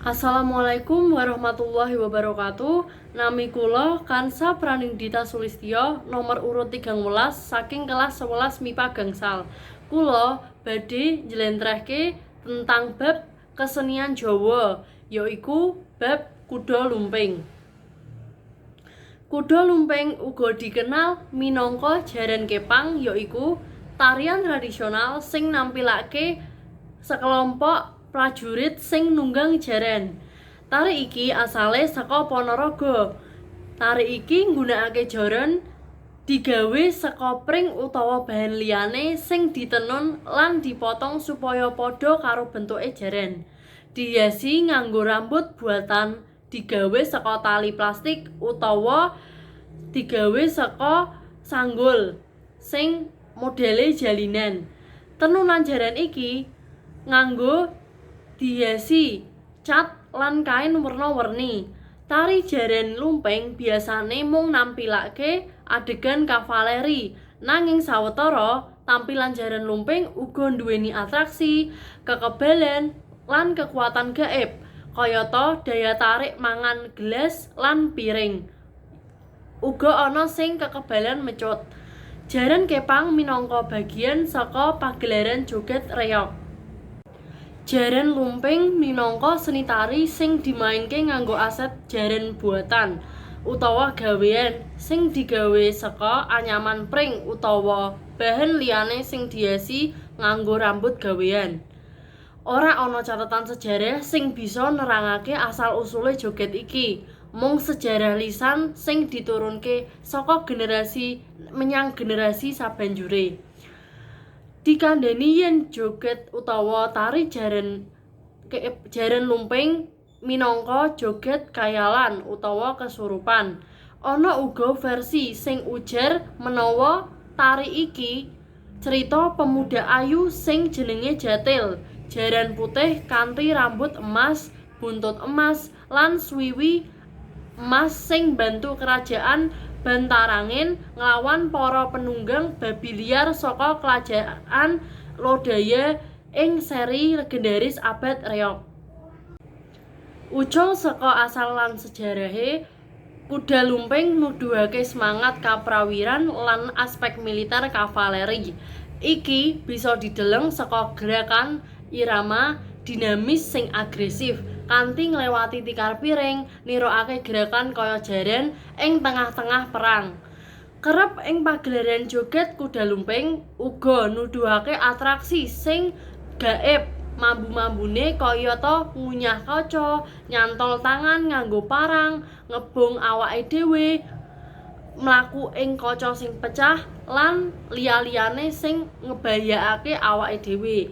Assalamualaikum warahmatullahi wabarakatuh. Nami kula Kansa Pranindita Sulistyo, nomor urut 13 saking kelas 11 MIPA gangsal. Kula badhe njlentrehke tentang bab kesenian Jawa, yaiku bab kuda lumping. Kuda lumping uga dikenal minangka jaran kepang, yaiku tarian tradisional sing nampilake sekelompok prajurit sing nunggang jaran. Tari iki asale saka Ponorogo. Tari iki nggunakake jaran digawe saka pring utawa bahan liyane sing ditenun lan dipotong supaya padha karo bentuke jaran. Dihiasi nganggo rambut buatan digawe saka tali plastik utawa digawe saka sanggul sing modele jalinan. Tenunan jaran iki nganggo dihiasi cat lan kain werna-werni. Tari jaran lumping biasane mung nampilake adegan kavaleri, nanging sawetara tampilan jaran lumping uga nduweni atraksi, kekebalan, lan kekuatan gaib, kayata daya tarik mangan gelas lan piring. Uga ana sing kekebalan mecut. Jaran kepang minangka bagian saka pagelaran joget reyog. Jaran lumping minangka seni tari sing dimainke nganggo aset jaran buatan utawa gawean sing digawe saka anyaman pring utawa bahan liyane sing dihiasi nganggo rambut gawean. Ora ana catetan sejarah sing bisa nerangake asal usule joget iki, mung sejarah lisan sing diturunke saka generasi menyang generasi sabanjure. Dikandhani yen joget utawa tari jaran lumping minangka joget khayalan utawa kesurupan. Ana uga versi sing ujar menawa tari iki crita pemuda ayu sing jenenge Jatil, jaran putih kanthi rambut emas, buntut emas, lan swiwi emas sing mbantu kerajaan Bantarangin nglawan para penunggang babi liar saka Kerajaan Lodaya ing seri legendaris Abad Reog. Ucul saka asal lan sejarahe, kuda lumping nuduhake semangat kaprawiran lan aspek militer kavaleri. Iki bisa dideleng saka gerakan irama dinamis sing agresif kanthi nglewati tikar piring, nirokake gerakan kaya jaran ing tengah-tengah perang. Kerep ing pagelaran joget kuda lumping uga nuduhake atraksi sing gaib, mambu-mambune kayata ngunyah kaca, nyantol tangan nganggo parang, ngebung awake dhewe, mlaku ing kaca sing pecah, lan liya-liyane sing ngebayakake awake dhewe.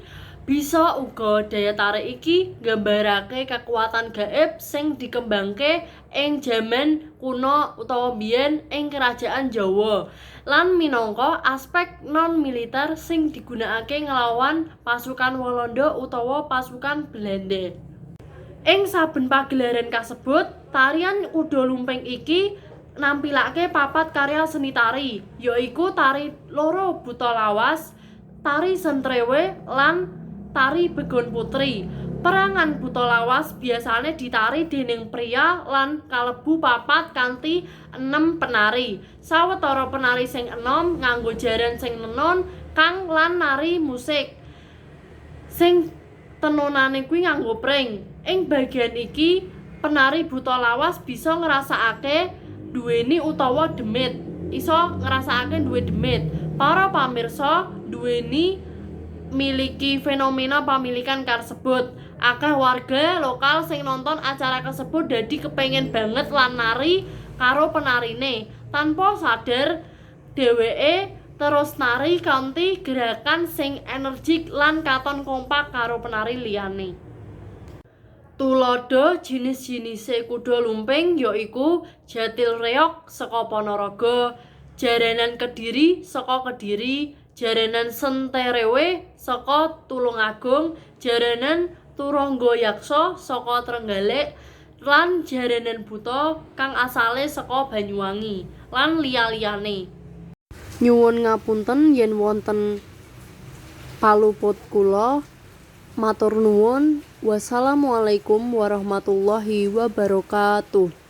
Bisa uga daya tarik iki nggambarake kekuatan gaib sing dikembangke ing jaman kuno utawa biyen ing kerajaan Jawa lan minangka aspek non militer sing digunakake nglawan pasukan Walanda utawa pasukan Belanda. Ing saben pagelaran kasebut, tarian kuda lumping iki nampilake papat karya seni tari, yaiku tari loro buta lawas, tari sentrewe, lan tari begon putri. Perangan buta lawas biasane ditari dening pria lan kalebu papat kanthi enem penari. Sawetara penari sing enom nganggo jaran sing nenun kang lan nari musik sing tenunane kuwi nganggo pring. Ing bagian iki, penari buta lawas bisa ngrasakake duweni utawa demit. Iso ngrasakake duwe demit. Para pamirsa duweni miliki fenomena pamilikan kasebut. Akeh warga lokal sing nonton acara kasebut dadi kepengin banget lan nari karo penarine. Tanpa sadar dheweke terus nari kanthi gerakan sing energik lan katon kompak karo penari liyane. Tuladha jinis-jinise kuda lumping yaiku Jathil Reog saka Ponorogo, Jaranan Kediri saka Kediri, Jaranan Senterewe saka Tulungagung, Jaranan Turangga Yaksa saka Trenggalek, lan Jaranan Buta kang asale saka Banyuwangi, lan liya-liyane. Nyuwun ngapunten yen wonten paluput kula, matur nuwun. Wassalamualaikum warahmatullahi wabarakatuh.